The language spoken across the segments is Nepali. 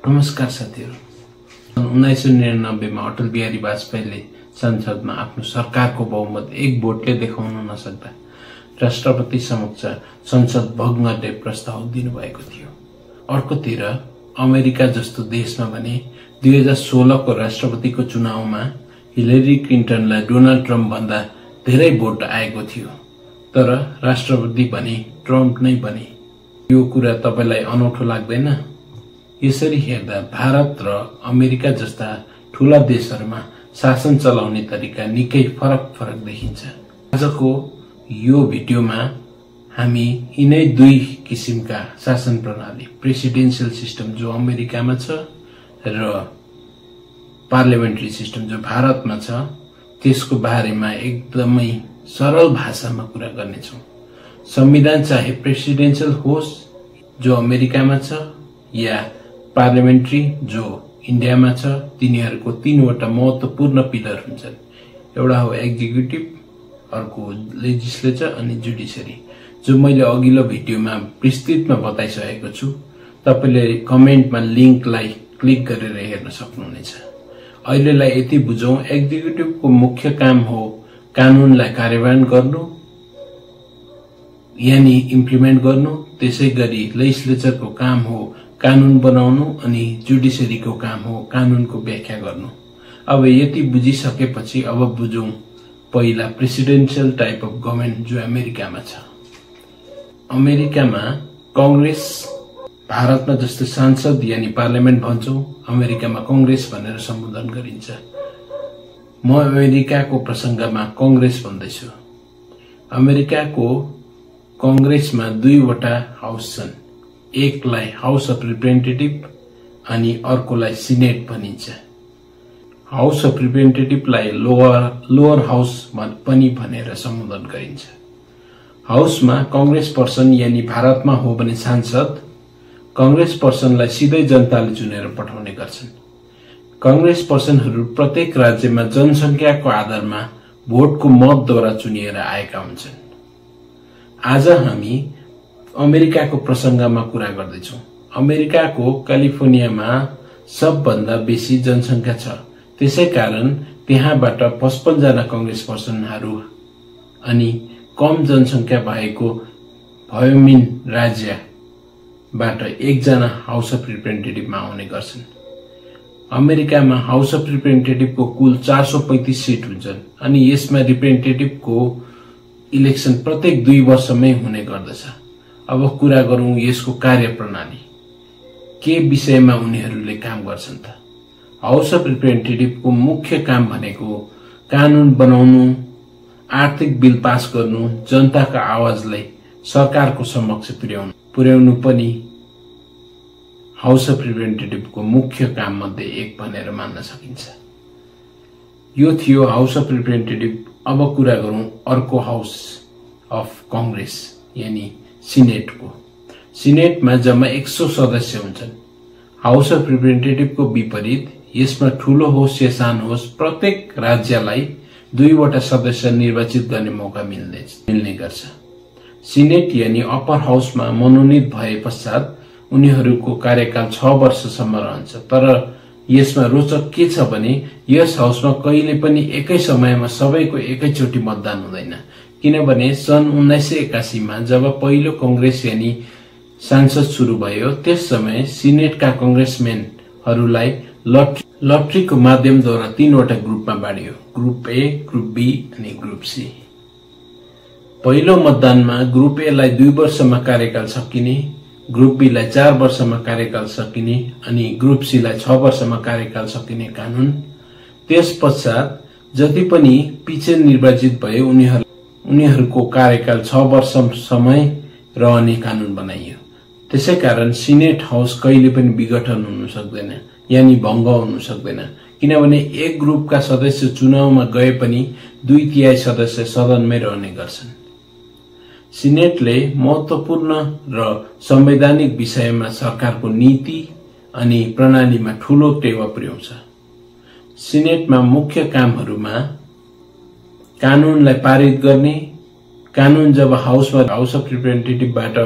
नमस्कार साथीहरु। 1999 मा अटल बिहारी वाजपेयीले संसदमा आफ्नो सरकारको बहुमत एक भोटले देखाउन नसक्दा राष्ट्रपति समक्ष संसद भंग गर्ने प्रस्ताव दिनुभएको थियो। अर्कोतिर अमेरिका जस्तो देशमा भने 2016 को राष्ट्रपतिको चुनावमा हिलेरी क्लिन्टनलाई डोनाल्ड ट्रम्प भन्दा धेरै भोट आएको थियो, तर राष्ट्रपति भने ट्रम्प नै बने। यो कुरा तपाईलाई अनौठो लाग्दैन? यसरी हेर्दा भारत र अमेरिका जस्ता ठूला देशहरुमा शासन चलाउने तरिका निकै फरक देखिन्छ। आजको यो भिडियोमा हामी यिनै दुई किसिमका शासन प्रणाली, प्रेसिडेन्शियल सिस्टम जो अमेरिकामा छ र पार्लियामेन्ट्री सिस्टम जो भारतमा छ, त्यसको बारेमा एकदमै सरल भाषामा कुरा गर्नेछौं। संविधान चाहे प्रेसिडेन्शियल होस् जो अमेरिकामा छ या पार्लियामेन्ट्री जो इन्डियामा छ, तिनीहरुको तीनवटा महत्त्वपूर्ण पिलर हुन्छन्। एउटा हो एक्जिक्युटिभ, अर्को लेजिस्लेचर अनि जुडिशियरी, जो मैले अघिल्लो भिडियोमा विस्तृतमा बताइसकेको छु। तपाईले कमेन्टमा लिंकलाई क्लिक गरेर हेर्न सक्नुहुनेछ। अहिलेलाई यति बुझौं, एक्जिक्युटिभको मुख्य काम हो कानूनलाई कार्यान्वयन गर्नु यानी इम्प्लिमेन्ट गर्नु। त्यसैगरी लेजिस्लेचरको काम हो कानून बनाउनु अनि जुडिशियरीको काम हो कानूनको व्याख्या गर्नु। अब यति बुझिसकेपछि अब बुझौं पहिला प्रेसिडेन्शियल टाइप अफ गभर्नमेन्ट जो अमेरिकामा छ। अमेरिकामा कांग्रेस, भारतमा जस्तो संसद यानी पार्लियामेन्ट भन्छौं, अमेरिकामा कांग्रेस भनेर सम्बोधन गरिन्छ। म अमेरिकाको प्रसंगमा कांग्रेस भन्दैछु। अमेरिकाको कांग्रेसमा दुईवटा हाउस छन्। एकलाई हाउस अफ रिप्रेजेन्टेटिभ अनि अर्कोलाई सिनेट भनिन्छ। हाउस अफ रिप्रेजेन्टेटिभलाई लोअर हाउस पनि भनेर सम्बोधन गरिन्छ। हाउसमा कांग्रेस पर्सन यानी भारतमा हो भने सांसद, कांग्रेस पर्सनलाई सिधै जनताले चुनेर पठाउने गर्छन्। कांग्रेस पर्सनहरू प्रत्येक राज्यमा जनसंख्याको आधारमा भोटको मतद्वारा चुनिएर आएका हुन्छन्। आज हामी अमेरिकाको प्रसंगमा कुरा गर्दैछौं। अमेरिकाको क्यालिफोर्नियामा सबभन्दा बेसी जनसंख्या छ, त्यसैकारण त्यहाँबाट 55 जना कांग्रेस पर्सनहरू अनि कम जनसंख्या भएको वायोमिङ राज्यबाट 1 जना हाउस अफ रिप्रेजेन्टेटिभमा आउने गर्छन्। अमेरिकामा हाउस अफ रिप्रेजेन्टेटिभको कुल 435 सीट हुन्छन् अनि यसमा रिप्रेजेन्टेटिभको इलेक्सन प्रत्येक 2 वर्षमै हुने गर्दछ। अब कुरा गरौं यसको कार्यप्रणाली, के विषयमा उनीहरूले काम गर्छन् त। हाउस अफ रिप्रेजेन्टेटिभको मुख्य काम भनेको कानून बनाउनु, आर्थिक बिल पास गर्नु, जनताका आवाजलाई सरकारको समक्ष पुर्याउनु पनि हाउस अफ रिप्रेजेन्टेटिभको मुख्य काम मध्ये एक भनेर मान्न सकिन्छ। यो थियो हाउस अफ रिप्रेजेन्टेटिभ। अब कुरा गरौं अर्को हाउस अफ कांग्रेस यानी सिनेटको। सिनेटमा जम्मा 100 सदस्य हुन्छन्। हाउस अफ रिप्रेजेन्टेटिभको विपरीत यसमा ठूलो होस् या सानो होस् प्रत्येक राज्यलाई 2 वटा सदस्य निर्वाचित गर्ने मौका मिल्ने गर्छ। सिनेट यानी अप्पर हाउसमा मनोनित भए पश्चात उनीहरूको कार्यकाल 6 वर्षसम्म रहन्छ। तर यसमा रोचक के छ भने यस हाउसमा कहिले पनि एकै समयमा सबैको एकैचोटी मतदान हुँदैन, किनभने सन् 1981 मा जब पहिलो कांग्रेस यानी संसद सुरु भयो, त्यस समय सिनेटका कांग्रेसमेनहरूलाई लटरीको माध्यमद्वारा 3 वटा ग्रुपमा बाँडियो, ग्रुप ए, ग्रुप बी अनि ग्रुप सी। पहिलो मतदानमा ग्रुप ए लाई 2 वर्षमा कार्यकाल सकिने, ग्रुप बी लाई 4 वर्षमा कार्यकाल सकिने अनि ग्रुप सी लाई 6 वर्षमा कार्यकाल सकिने कानून। त्यसपश्चात जति पनि पछि निर्वाचित भए उनीहरूको कार्यकाल 6 वर्षसम्म रहने कानून बनाइयो। त्यसैकारण सिनेट हाउस कहिले पनि विघटन हुन सक्दैन यानी भंग हुन सक्दैन, किनभने एक ग्रुपका सदस्य चुनावमा गए पनि 2/3 सदस्य सदनमै रहने गर्छन्। सिनेटले महत्त्वपूर्ण र संवैधानिक विषयमा सरकारको नीति अनि प्रणालीमा ठूलो टेवा पुर्याउँछ। सिनेटमा मुख्य कामहरूमा कानूनलाई पारित गर्ने, कानून जब हाउस अफ रिप्रेजेन्टेटिभबाट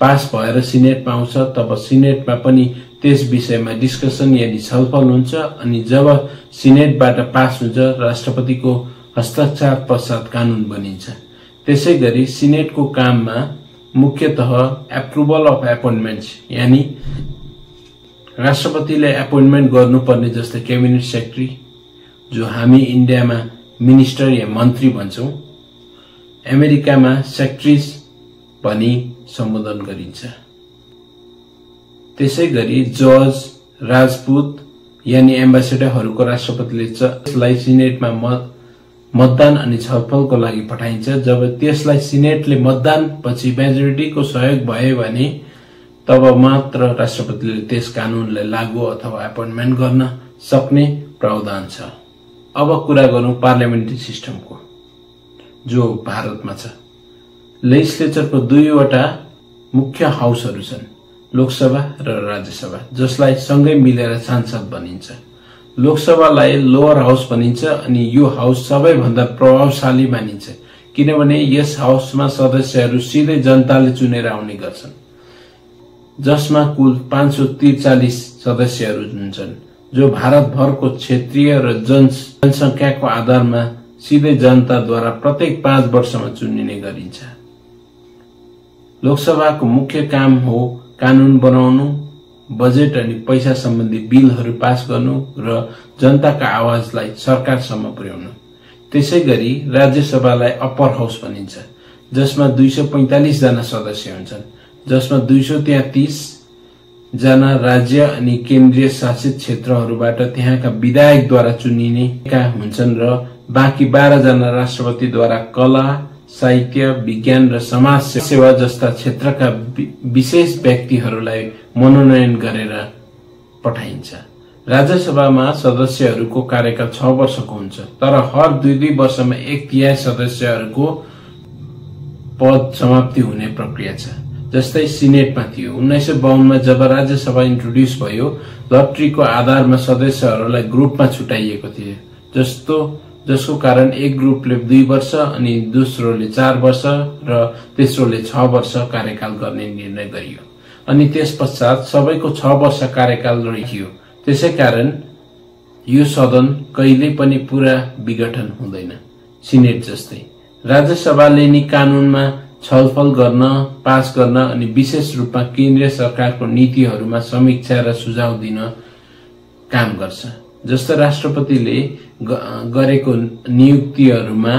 पास भएर सिनेटमा आउँछ तब सिनेटमा पनि त्यस विषयमा डिस्कसन यानी छलफल हुन्छ अनि जब सिनेटबाट पास हुन्छ राष्ट्रपतिको हस्ताक्षर पश्चात कानून बनिन्छ। त्यसैगरी सिनेटको काममा मुख्यतः एप्रुभल अफ एपोइन्टमेन्ट्स यानी राष्ट्रपतिले एपोइन्टमेन्ट गर्नुपर्ने जस्तै क्याबिनेट सेक्रेटरी जो हामी इन्डियामा मिनिस्टर या मन्त्री भन्छौं, अमेरिकामा सेक्रेटरीज भनी सम्बोधन गरिन्छ। त्यसैगरी जज, राजपूत यानी एम्बेसेडरहरूको राष्ट्रपतिले त्यसलाई सिनेटमा मतदान अनि छलफलको लागि पठाइन्छ। जब त्यसलाई सिनेटले मतदान पछि मेजोरिटीको सहयोग भयो भने तब मात्र राष्ट्रपतिले त्यस कानूनलाई लागू अथवा एपोइन्टमेन्ट गर्न सक्ने प्रावधान छ। अब कुरा गरौं पार्लियामेन्ट्री सिस्टमको जो भारतमा छ। लेजिस्लेचरको दुईवटा मुख्य हाउसहरू छन्, लोकसभा र राज्यसभा, जसलाई सँगै मिलेर संसद भनिन्छ। लोकसभालाई लोअर हाउस भनिन्छ अनि यो हाउस सबैभन्दा प्रभावशाली मानिन्छ किनभने यस हाउसमा सदस्यहरू सिधै जनताले चुनेर आउने गर्छन्, जसमा कुल 543 सदस्यहरू हुन्छन् जो भारतभरको क्षेत्रीय र जनसंख्याको आधारमा सिधै जनताद्वारा प्रत्येक 5 वर्षमा चुनिने गरिन्छ। लोकसभाको मुख्य काम हो कानून बनाउनु, बजेट अनि पैसा सम्बन्धी बिलहरू पास गर्नु र जनताका आवाजलाई सरकारसम्म पुर्याउनु। त्यसैगरी राज्यसभालाई अप्पर हाउस भनिन्छ जसमा 245 जना सदस्य हुन्छन्, जसमा 233 जना राज्य अनि केन्द्रीय शासित क्षेत्रहरूबाट त्यहाँका विधायकद्वारा चुनिनेका हुन्छन् र बाँकी 12 जना राष्ट्रपतिद्वारा कला, साहित्य, विज्ञान र समाज सेवा जस्ता क्षेत्रका विशेष व्यक्तिहरूलाई मनोनयन गरेर पठाइन्छ। राज्यसभामा सदस्यहरूको कार्यकाल 6 वर्षको हुन्छ, तर हर 2 वर्षमा 1/3 सदस्यहरूको पद समाप्ति हुने प्रक्रिया छ। जस्तै सिनेटमा थियो। 1952 मा जब राज्यसभा इन्ट्रोड्युस भयो, लटरीको आधारमा सदस्यहरूलाई ग्रुपमा छुटाइएको थियो, जसको कारण एक ग्रुपले 2 वर्ष अनि दोस्रोले 4 वर्ष र तेस्रोले 6 वर्ष कार्यकाल गर्ने निर्णय गरियो अनि त्यसपश्चात सबैको 6 वर्ष कार्यकाल रहियो। त्यसैकारण यो सदन कहिल्यै पनि पूरा विघटन हुँदैन। सिनेट जस्तै राज्यसभाले नि कानूनमा छलफल गर्न, पास गर्न अनि विशेष रूपमा केन्द्रीय सरकारको नीतिहरूमा समीक्षा र सुझाव दिन काम गर्छ। जस्तो राष्ट्रपतिले गरेको नियुक्तिहरूमा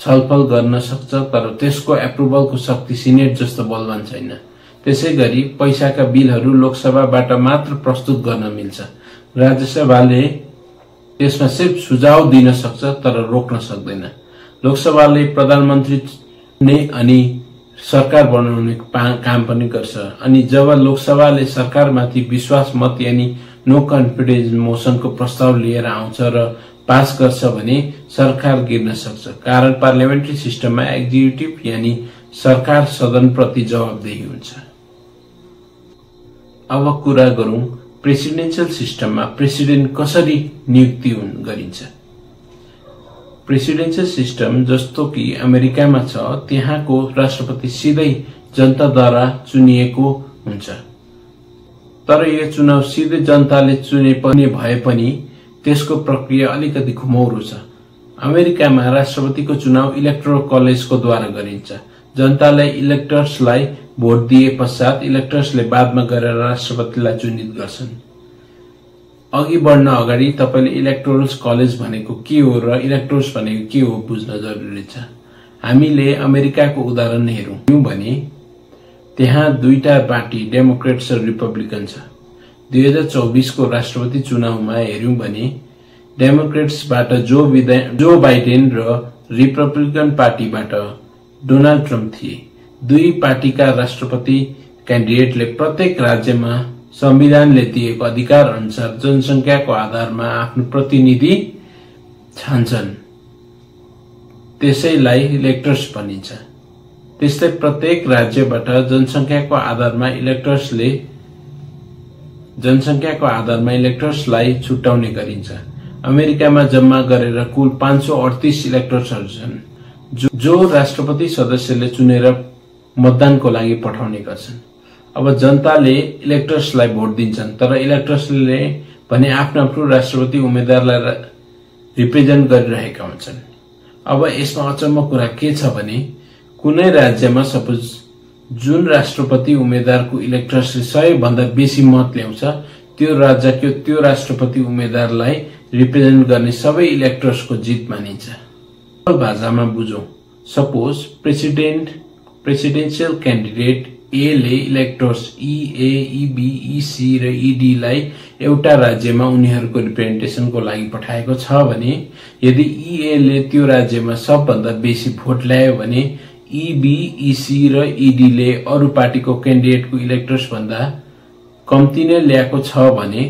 छलफल गर्न सक्छ, तर त्यसको एप्रुभलको शक्ति सिनेट जस्तो बलवान छैन। त्यसैगरी पैसाका बिलहरू लोकसभाबाट मात्र प्रस्तुत गर्न मिल्छ। राज्यसभाले त्यसमा सिर्फ सुझाव दिन सक्छ तर रोक्न सक्दैन। लोकसभाले प्रधानमन्त्री नै अनि सरकार बनाउने काम पनि गर्छ अनि जब लोकसभाले सरकारमाथि विश्वास मत यानी नो कन्फिडेन्स मोसनको प्रस्ताव लिएर आउँछ र पास गर्छ भने सरकार गिर्न सक्छ, कारण पार्लियामेन्ट्री सिस्टममा एक्जिक्युटिभ यानी सरकार सदन प्रति जवाबदेही हुन्छ। अब कुरा गरौं प्रेसिडेन्शियल सिस्टममा प्रेसिडेन्ट कसरी नियुक्ति गरिन्छ। प्रेसिडेन्शियल सिस्टम जस्तो कि अमेरिकामा छ, त्यहाँको राष्ट्रपति सिधै जनताद्वारा चुनिएको हुन्छ, तर यो चुनाव सिधै जनताले चुने भए पनि त्यसको प्रक्रिया अलिकति घुमौरो छ। अमेरिकामा राष्ट्रपतिको चुनाव इलेक्टोरल कलेजको द्वारा गरिन्छ। जनताले इलेक्टर्सलाई भोट दिए पश्चात इलेक्टर्सले बादमा गएर राष्ट्रपतिलाई चुनित गर्छन्। अघि बढ्न अगाडि तपाईले इलेक्टोरल कलेज भनेको के हो र इलेक्टोर्स भनेको के हो बुझ्न जरुरी छ। हामीले अमेरिकाको उदाहरण हेरौं भने त्यहाँ दुईटा पार्टी डेमोक्रेट्स र रिपब्लिकन छ। 2024 को राष्ट्रपति चुनावमा हेर्यौं भने डेमोक्रेट्सबाट जो बाइडेन र रिपब्लिकन पार्टीबाट डोनाल्ड ट्रम्प थिए। दुई पार्टीका राष्ट्रपति क्यान्डिडेटले प्रत्येक राज्यमा संविधानले दिएको अधिकार अनुसार जनसंख्याको आधारमा आफ्नो प्रतिनिधि छान्छन्, त्यसैलाई इलेक्टर्स भनिन्छ। त्यस्तै प्रत्येक राज्यबाट जनसंख्याको आधारमा इलेक्टर्सलाई छुट्याउने गरिन्छ। अमेरिकामा जम्मा गरेर कुल 538 इलेक्टर्सहरू छन् जो राष्ट्रपति सदस्यले चुनेर मतदानको लागि पठाउने गर्छन्। अब जनताले इलेक्टर्सलाई भोट दिन्छन्, तर इलेक्टर्सले भने आफ्नो राष्ट्रपति उम्मेद्वारलाई रिप्रेजेन्ट गरिरहेका हुन्छन्। अब यसमा अचम्म कुरा के छ भने कुनै राज्यमा सपोज जुन राष्ट्रपति उम्मेद्वारको इलेक्टर्सले 100 भन्दा बेसी मत ल्याउँछ, त्यो राज्यको त्यो राष्ट्रपति उम्मेद्वारलाई रिप्रेजेन्ट गर्ने सबै इलेक्टर्सको जित मानिन्छ। भाषामा बुझौं, सपोज प्रेसिडेन्शियल क्यान्डिडेट ए ले इलेक्टर्स ए, ईबी, ईसी र ईडी लाई एउटा राज्यमा उनीहरूको रिप्रेजेन्टेसनको लागि पठाएको छ भने यदि ईए ले त्यो राज्यमा सबभन्दा बेसी भोट ल्यायो भने ईबी, ईसी र ईडी ले अरू पार्टीको क्यान्डिडेटको इलेक्टर्स भन्दा कम्ती नै ल्याएको छ भने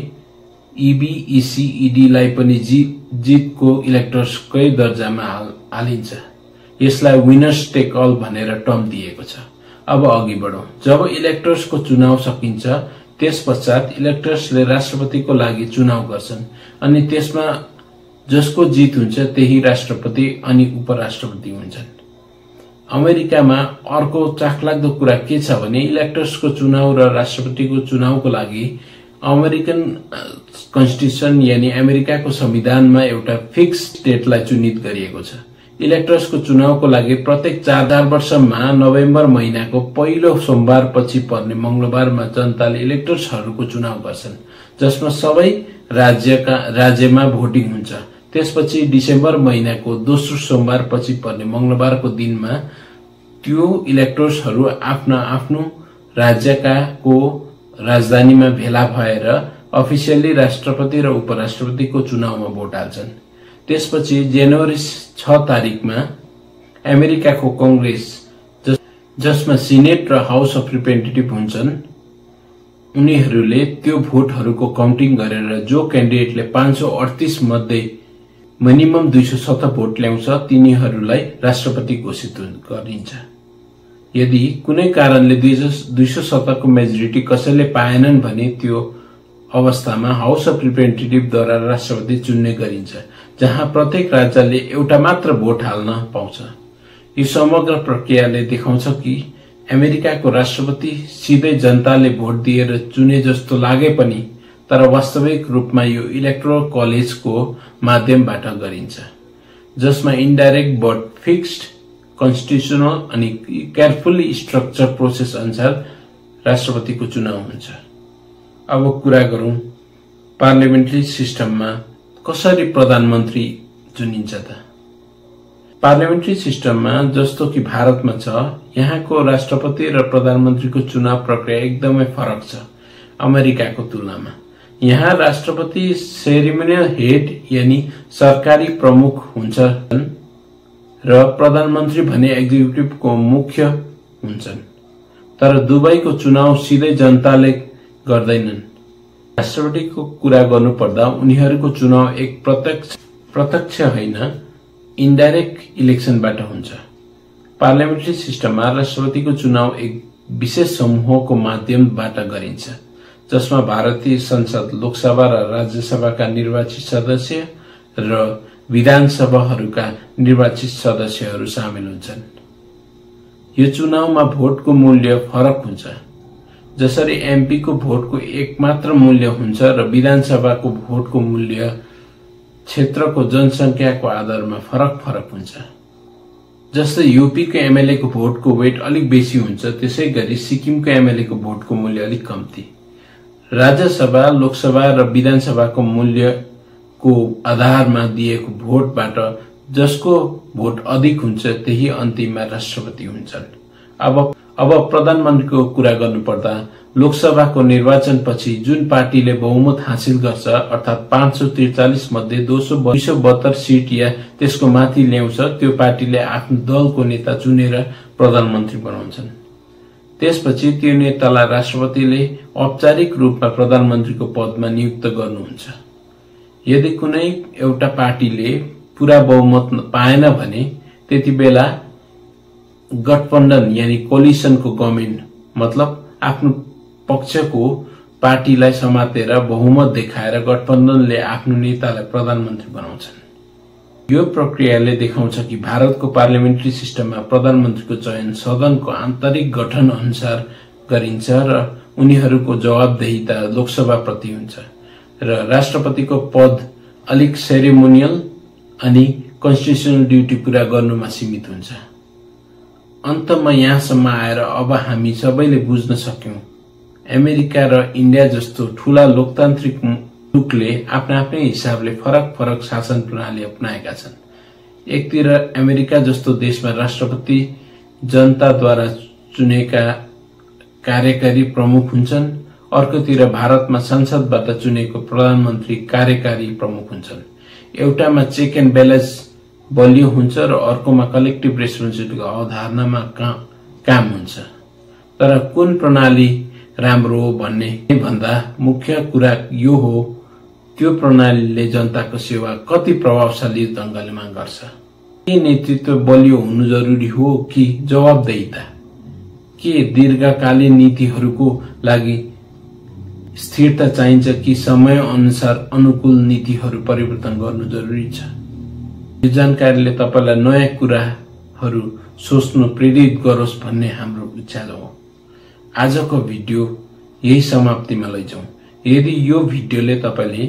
ईबी, ईसी, ईडी लाई पनि जितको इलेक्टर्सकै दर्जामा हालिन्छ। यसलाई विनर्स टेक अल भनेर टर्म दिएको छ। अब अघि बढौं। जब इलेक्टर्सको चुनाव सकिन्छ त्यसपश्चात इलेक्टर्सले राष्ट्रपतिको लागि चुनाव गर्छन् अनि त्यसमा जसको जित हुन्छ त्यही राष्ट्रपति अनि उपराष्ट्रपति हुन्छन्। अमेरिकामा अर्को चाखलाग्दो कुरा के छ भने इलेक्टर्सको चुनाव र राष्ट्रपतिको चुनावको लागि अमेरिकन कन्स्टिट्युसन यानी अमेरिकाको संविधानमा एउटा फिक्स डेटलाई चिन्हित गरिएको छ। इलेक्टर्सको चुनावको लागि प्रत्येक 4 वर्षमा नोभेम्बर महिनाको पहिलो सोमबार पछि पर्ने मंगलबारमा जनताले इलेक्टर्सहरूको चुनाव गर्छन्, जसमा सबै राज्यमा भोटिङ हुन्छ। त्यसपछि डिसेम्बर महिनाको दोस्रो सोमबार पछि पर्ने मंगलबारको दिनमा त्यो इलेक्टर्सहरू आफ्नो राज्यको राजधानीमा भेला भएर अफिसियली राष्ट्रपति र उपराष्ट्रपतिको चुनावमा भोट हाल्छन्। त्यसपछि जनवरी 6 तारिखमा अमेरिकाको कंग्रेस जसमा सिनेट र हाउस अफ रिप्रेजेन्टेटिभ हुन्छन्, उनीहरूले त्यो भोटहरूको काउन्टिङ गरेर जो क्यान्डिडेटले 538 मध्ये मिनिमम 207 भोट ल्याउँछ तिनीहरूलाई राष्ट्रपति घोषित गरिन्छ। यदि कुनै कारणले 207 को मेजोरिटी कसैले पाएनन् भने त्यो अवस्थामा हाउस अफ रिप्रेजेन्टेटिभद्वारा राष्ट्रपति चुन्ने गरिन्छ, जहाँ प्रत्येक राज्यले एउटा मात्र भोट हाल्न पाउँछ। यो समग्र प्रक्रियाले देखाउँछ कि अमेरिकाको राष्ट्रपति सिधै जनताले भोट दिएर चुने जस्तो लागे पनि तर वास्तविक रूपमा यो इलेक्टोरल कलेजको माध्यमबाट गरिन्छ, जसमा इन्डाइरेक्ट बट फिक्स्ड कन्स्टिट्युसनल अनि केयरफुली स्ट्रक्चर प्रोसेस अनुसार राष्ट्रपतिको चुनाव हुन्छ। अब कुरा गरौं पार्लियामेन्ट्री सिस्टममा कसरी प्रधानमन्त्री चुनिन्छ त। पार्लियामेन्ट्री सिस्टममा जस्तो कि भारतमा छ, यहाँको राष्ट्रपति र प्रधानमन्त्रीको चुनाव प्रक्रिया एकदमै फरक छ अमेरिकाको तुलनामा। यहाँ राष्ट्रपति सेरेमोनियल हेड यानी सरकारी प्रमुख हुन्छ र प्रधानमन्त्री भने एक्जिक्युटिभको मुख्य हुन्छन्। तर दुबईको चुनाव सिधै जनताले गर्दैनन्। राष्ट्रपतिको कुरा गर्नुपर्दा उनीहरूको चुनाव एक प्रत्यक्ष होइन इन्डाइरेक्ट इलेक्सनबाट हुन्छ। पार्लियामेन्ट्री सिस्टममा राष्ट्रपतिको चुनाव एक विशेष समूहको माध्यमबाट गरिन्छ, जसमा भारतीय संसद, लोकसभा र राज्यसभाका निर्वाचित सदस्य र विधानसभाहरूका निर्वाचित सदस्यहरू सामेल हुन्छन्। यो चुनावमा भोटको मूल्य फरक हुन्छ। जसरी एमपी को भोटको एक मात्र मूल्य हुन्छ र विधानसभाको भोटको मूल्य क्षेत्रको जनसंख्याको आधारमा फरक हुन्छ। जस्तै यूपी को एमएलए को भोटको वेट अलिक बेसी हुन्छ, त्यसैगरी सिक्किमको एमएलए को भोटको मूल्य अलिक कम्ती। राज्यसभा, लोकसभा र विधानसभाको मूल्यको आधारमा दिएको भोटबाट जसको भोट अधिक हुन्छ त्यही अन्तिममा राष्ट्रपति हुन्छन्। अब प्रधानमन्त्रीको कुरा गर्नुपर्दा लोकसभाको निर्वाचनपछि जुन पार्टीले बहुमत हासिल गर्छ अर्थात 543 मध्ये 272 सीट या त्यसको माथि ल्याउँछ, त्यो पार्टीले आफ्नो दलको नेता चुनेर प्रधानमन्त्री बनाउँछन्। त्यसपछि त्यो नेतालाई राष्ट्रपतिले औपचारिक रूपमा प्रधानमन्त्रीको पदमा नियुक्त गर्नुहुन्छ। यदि कुनै एउटा पार्टीले पूरा बहुमत पाएन भने त्यतिबेला गठबन्धन यानी कोलिसनको गभर्नमेन्ट मतलब आफ्नो पक्षको पार्टीलाई समातेर बहुमत देखाएर गठबन्धनले आफ्नो नेतालाई प्रधानमन्त्री बनाउँछन्। यो प्रक्रियाले देखाउँछ कि भारतको पार्लियामेन्ट्री सिस्टममा प्रधानमन्त्रीको चयन सदनको आन्तरिक गठन अनुसार गरिन्छ र उनीहरूको जवाबदेहिता लोकसभाप्रति हुन्छ र राष्ट्रपतिको पद अलिक सेरेमोनियल अनि कन्स्टिट्युसनल ड्युटी पूरा गर्नुमा सीमित हुन्छ। अन्तमा यहाँसम्म आएर अब हामी सबैले बुझ्न सक्यौं अमेरिका र इन्डिया जस्तो ठूला लोकतान्त्रिक मुलुकले आफ्ना आफ्नै हिसाबले फरक फरक शासन प्रणाली अपनाएका छन्। एकतिर अमेरिका जस्तो देशमा राष्ट्रपति जनताद्वारा चुनेका कार्यकारी प्रमुख हुन्छन्, अर्कोतिर भारतमा संसदबाट चुनेको प्रधानमन्त्री कार्यकारी प्रमुख हुन्छन्। एउटामा चेक एन्ड ब्यालेन्स बलियो हुन्छ र अर्कोमा कलेक्टिभ रेस्पोन्सिबिलिटीको अवधारणामा काम हुन्छ। तर कुन प्रणाली राम्रो हो भन्ने भन्दा मुख्य कुरा यो हो त्यो प्रणालीले जनताको सेवा कति प्रभावशाली ढंगले गर्छ। के नेतृत्व बलियो हुनु जरुरी हो कि जवाबदेहिता? के दीर्घकालीन नीतिहरूको लागि स्थिरता चाहिन्छ कि समय अनुसार अनुकूल नीतिहरू परिवर्तन गर्नु जरुरी छ? यो जानकारीले तपाईलाई नयाँ कुराहरू सोच्न प्रेरित गरोस् भन्ने हाम्रो इच्छा हो। आजको भिडियो यही समाप्तिमा लैजाउँ। यदि यो भिडियोले तपाईले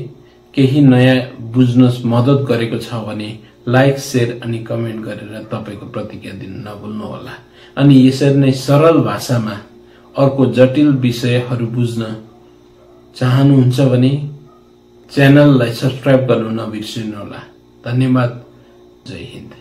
केही नयाँ बुझ्न मद्दत गरेको छ भने लाइक, शेयर अनि कमेन्ट गरेर तपाईको प्रतिक्रिया दिन नभुल्नुहोला। अनि यसरी नै सरल भाषामा अर्को जटिल विषयहरू बुझ्न चाहनुहुन्छ भने च्यानललाई सब्स्क्राइब गर्नु नबिर्सिनुहोला। धन्यवाद। जय हिन्द।